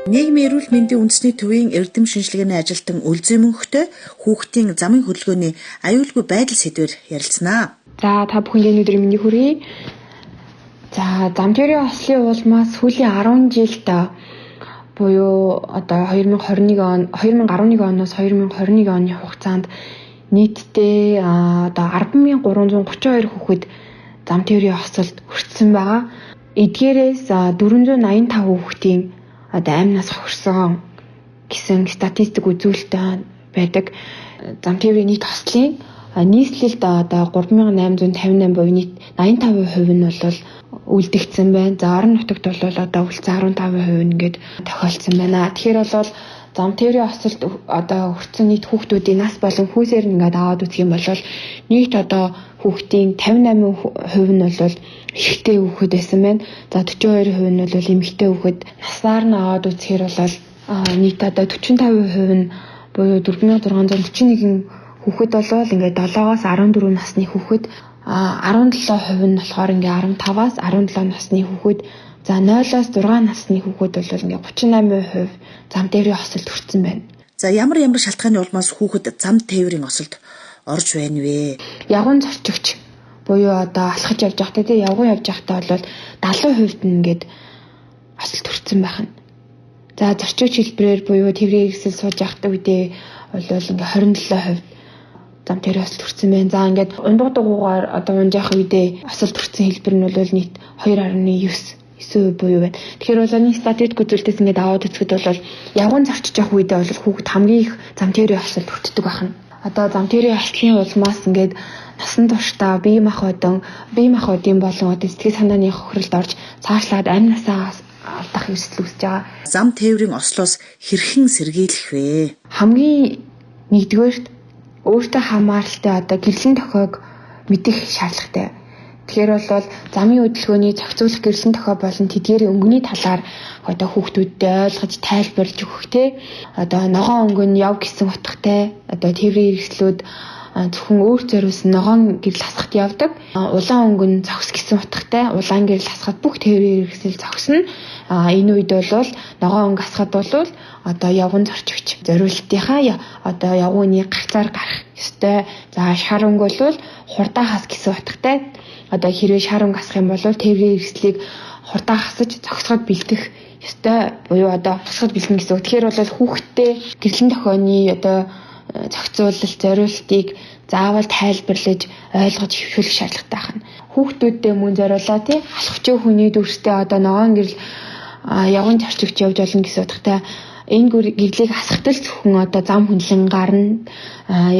Нийгмийн эрүүл мэндийн үндэсний төвийн эрдэм шинжилгээний ажилтан Өлзий мөнхтэй хүүхдийн замын хөдөлгөөний аюулгүй байдал сэдвээр ярилцсанаа. За та бүхэнд энэ өдрийн мэндийг хүргэе. За зам тээврийн ослын улмаас сүүлийн 10 жилд буюу одоо 2021 он 2011 оноос 2021 оны хугацаанд нийтдээ одоо 10,332 хүүхэд зам тээврийн осолд хүртсэн байгаа. Эдгээрээс 485 хүүхдийн одоо амь нас хохирсон гэсэн статистик үзүүлэлт байдаг. Зам тээврийн нийт ослын нийслэлд одоо 3858 буюу нийт 85% нь бол үлдэгдсэн байна. За орон нутагт бол одоо үлдсэн 15% нь ингээд тохиолдсон байна. Тэгэхээр бол зам тээврийн осолд одоо хүртсэн нийт хүүхдүүдийн нас болон хүйсээр нь ингээд аваад үзэх юм бол нийт одоо хүүхдийн 58% нь бол эрэгтэй хүүхэд байсан байна. За 42% нь бол эмэгтэй хүүхэд. Насаар нь аваад үзэхээр бол нийт одоо 45% нь буюу 4641 хүүхэд болвол ингээд 7-оос 14 насны хүүхэд, 17% нь болохоор ингээд 15-аас 17 насны хүүхэд, за 0-оос 6 насны хүүхэд бол ингээд 38% зам тээврийн осолд хүртсэн байна. За ямар ямар шалтгааны улмаас хүүхэд зам тээврийн осолд орж байна вэ? Явган зорчигч буюу одоо алхаж явж байхдаа тий явган явж байхдаа бол 70% нь ингээд осолд хүртсэн байх нь. За зорчигч хэлбэрээр буюу тээврийн хэрэгсэл сууж явах үедээ бол ингээд 27% зам тээврийн осолд хүртсэн байна. За ингээд ундууг дугуугаар одоо унж явах үедээ осолд хүртсэн хэлбэр нь бол нийт 2.9 9% буюу байна. Тэгэхээр бол энэ статистик үзүүлэлтээс ингээд аваад үзэхэд бол явган зорчиж явах үедээ бол хүүхэд хамгийн их зам тээврийн осолд хүртдэг байна. Одоо зам тээврийн ослын улмаас ингээд насан туршдаа бие махбодын болон одоо сэтгэл санааны хохирлд орж цаашлаад амь насаа алдах эрсдэл үүсэж байгаа. Зам тээврийн ослоос хэрхэн сэргийлэх вэ? Хамгийн нэгдүгээрт өөртөө хамааралтай одоо гэрлэн тохиог мэдэх шаардлагатай. Тэгэхээр бол замын хөдөлгөөний зохицуулах гэрлэн тохио болон тэдгээрийн өнгөний талаар одоо хүүхдүүдэд ойлгож тайлбарлаж өгөх те. Одоо ногоон өнгө нь яв гэсэн утгатай. Одоо тээврийн хэрэгслүүд зөвхөн өөр зориулсан ногоон гэрэл хасахт явдаг. Улаан өнгө нь зогс гэсэн утгатай. Улаан гэрэл хасахад бүх тээврийн хэрэгсэл зогсно. Энэ үед бол ногоон өнгө хасахад бол одоо явган зорчигч зориултынхаа одоо явганы гарцаар гарах ёстой. За шар өнгө бол хурдан хас гэсэн утгатай. Одоо хэрвээ шар өнгө хасах юм бол тээврийн хэрэгслийг хурдан хасаж зогсоход бэлтгэх ёстой буюу одоо зогсоход бэлтэн гэсэн үг. Тэгэхээр бол хүүхдтэй гэрлэн тохионы одоо зохицуулалт, зориултыг заавал тайлбарлаж, ойлгож хэвшүүлэх шаардлагатай байна. Хүүхдүүддээ мөн зориулаа тий алхвч хүний дүрстэй одоо ногоон гэрэл явган зорчигч явж болно гэсэн утгатай. Энэ гэрлийг асахтал зөвхөн одоо зам хөндлөн гарна.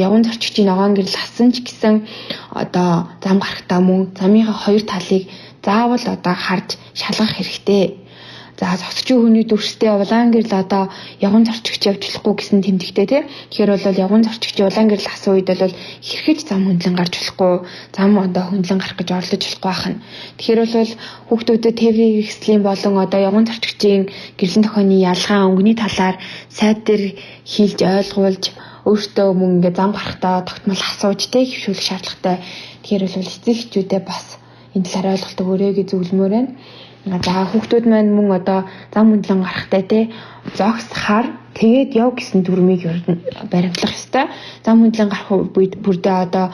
Явган зорчигчийн ногоон гэрэл ассан ч гэсэн одоо зам гарахтаа мөн замынхаа хоёр талыг заавал одоо харж шалгах хэрэгтэй. За зогсож хүний дүрстэй улаан гэрэл одоо явган зорчигч явж болохгүй гэсэн тэмдэгтэй тий. Тэгэхээр бол явган зорчигч улаан гэрэл асан үед бол хэрхэж зам хөндлөн гарч болохгүй, зам одоо хөндлөн гарах гэж оролдож болохгүй байх нь. Тэгэхээр бол хүүхдүүдэд тээврийн хэрэгслийн болон одоо явган зорчигчийн гэрлэн тохионы ялгаа өнгөний талаар сайд дээр хийлж ойлгуулж өөртөө мөн ингээ зам гарахдаа тогтмол асууж тий хэвшүүлэх шаардлагатай. Тэгэхээр бол эцэг эхчүүдээ бас энэ талаар ойлголт өгөөрэй гэж зөвлөмөр байна. За хүүхдүүд маань мөн одоо зам хөндлөн гарахтай тий зогс хар тэгээд яв гэсэн дүрмийг баримтлах ёстой. Зам хөндлөн гарах үед бүрдээ одоо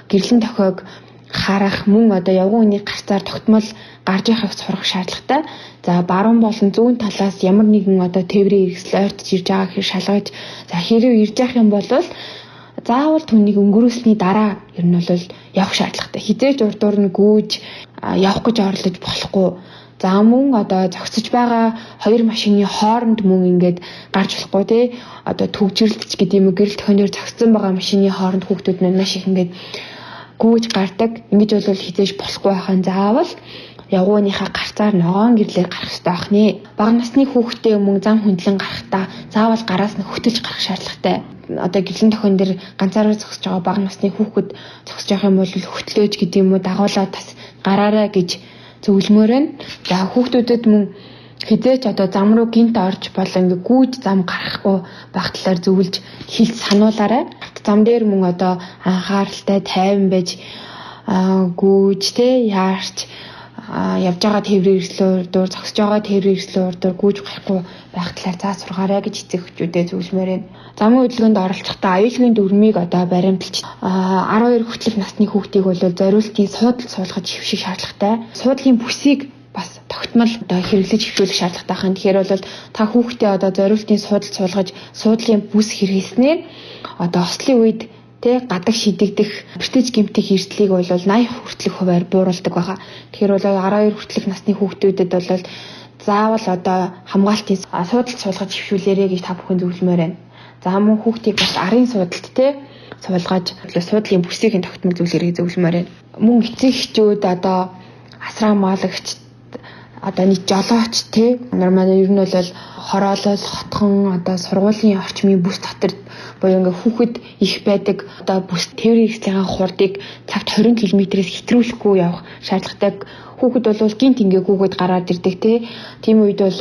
гэрлэн тохиог харах мөн одоо явган үний гарцаар тогтмол гарч явахыг сурах шаардлагатай. За баруун болон зүүн талаас ямар нэгэн одоо тээврийн хэрэгсэл ойртож ирж байгаа гэхээр шалгаж, за хэрэг ирж явах юм бол заавал түүнийг өнгөрүүлсний дараа ер нь бол явах шаардлагатай. Хизээж урдуур нь гүйж явах гэж оролдож болохгүй. За мөн одоо зогсож байгаа хоёр машины хооронд мөн ингээд гарч болохгүй тий. Одоо төгжрэлтч гэдэг юм уу гэрэл төхөнөөр зогссон байгаа машины хооронд хүүхдүүд нь маш их ингээд гүйж гардаг. Ингэж бол хизээж болохгүй байхan заавал явгууныхаа гарцаар ногоон гэрлээр гарах ёстой байх нэ. Бага насны хүүхдээ мөн зам хөндлөн гарахдаа заавал гараас нь хөтөлж гарах шаардлагатай. Одоо гэрлэн тохион дээр ганцаараа зогсож байгаа бага насны хүүхэд зогсож явах юм бол хөтлөөж гэдэг юм уу дагуулаад бас гараарай гэж зөвлөмөр байна. За хүүхдүүдэд мөн хизээч одоо зам руу гинт орж болон ингээ гүйж зам гарахгүй байх талаар зөвлөж хэлж сануулаарай. Зам дээр мөн одоо анхааралтай тайван байж гүйж те яарч явж байгаа тээврийн хэрэгслийн урдуур, зогсож байгаа тээврийн хэрэгслийн урдуур гүйж гарахгүй байх талаар зааж сургаарай гэж эцэг эхчүүдэд зөвлөмөр байна. Замын хөдөлгөөнд оролцохдоо аюулгүй дүрмийг одоо баримталж 12 хүртэлх насны хүүхдийг бол зориултын суудал суулгаж хэвших шаардлагатай. Суудлын бүсийг бас тогтмол одоо хэрэглэж хэвшүүлэх шаардлагатай байна. Тэгэхээр бол та хүүхдээ одоо зориултын суудал суулгаж суудлын бүс хэрэглэснээр одоо ослын үед тэ гадаг шидэгдэх бэртэж гэмтэх эрсдлийг бол 80 хүртэлх хувиар бууруулдаг байгаа. Тэгэхээр бол 12 хүртэлх насны хүүхдүүдэд бол заавал одоо хамгаалтын суудалд суулгаж хэвшүүлээрэй гэж та бүхэн зөвлөмөр байна. За мөн хүүхдийг бас арын суудалд тэ суулгаж суудлын бүсийг нь тогтмол зөвлөрийг зөвлөмөр байна. Мөн эцэг эхчүүд одоо асраа хамгаалагч одоо нэг жолооч те нормал ер нь бол хороолол хотхон одоо сургуулийн орчмын бүс дотор буюу ингээ хүүхэд их байдаг одоо бүс тээврийн хэрэгслийн хурдыг цагт 20 км-ээс хэтрүүлэхгүй явах шаардлагатай. Хүүхэд бол гинт ингээ гүүгээд гараад ирдэг те. Тийм үед бол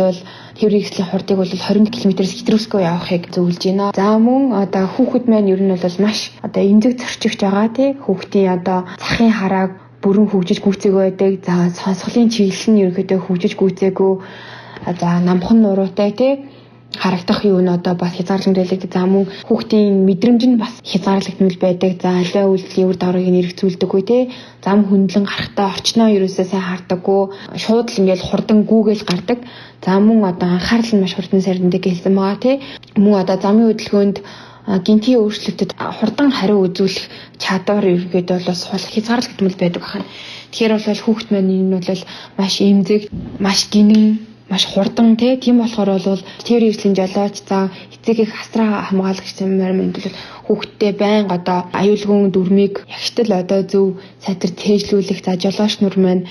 тээврийн хэрэгслийн хурдыг бол 20 км-ээс хэтрүүлэхгүй явахыг зөвлөж байна. За мөн одоо хүүхэд маань ер нь бол маш одоо эмзэг зорчигч байгаа те. Хүүхдийн одоо захын харааг бүрэн хөгжиж гүйцээгүй байдаг. За сонсголын чиглэл нь ерөнхийдөө хөгжиж гүйцээгүй. За намхан нуруутай тий харагдах юу нь одоо бас хязгаарлагдмал. За мөн хүүхдийн мэдрэмж нь бас хязгаарлагдмал байдаг. За аливаа үйлдэлийн үр дагаврыг нэрвцүүлдэггүй тий. Зам хөндлөн гарахдаа орчноо ерөөсөө сайн хардаггүй. Шууд л ингээл хурдан гүүгээл гардаг. За мөн одоо анхаарал нь маш хурдан сарндаг гэсэн байгаа тий. Мөн одоо замын хөдөлгөөнд гинтийн өөрчлөлтөд хурдан хариу үзүүлэх чадвар ерөнхийдөө бол сул хязгаарлагдмал байдаг байна. Тэгэхээр бол хүүхд маань энэ нь бол маш эмзэг, маш гинэн, маш хурдан тий. Тийм болохоор бол тээврийн хэрэгслийн жолооч за эцэг их асраа хамгаалагч нар бол хүүхдтэй байнга одоо аюулгүй дүрмийг ягштал одоо зөв сайтар цээжлүүлэх, за жолооч нар маань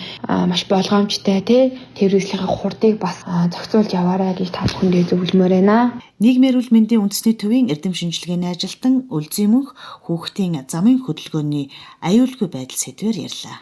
маш болгоомжтой тий тээврийн хэрэгслийн хурдыг бас зохицуулж яваарай гэж та бүхэндээ зөвлөмөр байна. Нийгмийн эрүүл мэндийн үндэсний төвийн эрдэм шинжилгээний ажилтан Өлзий мөнх хүүхдийн замын хөдөлгөөний аюулгүй байдал сэдвээр ярьлаа.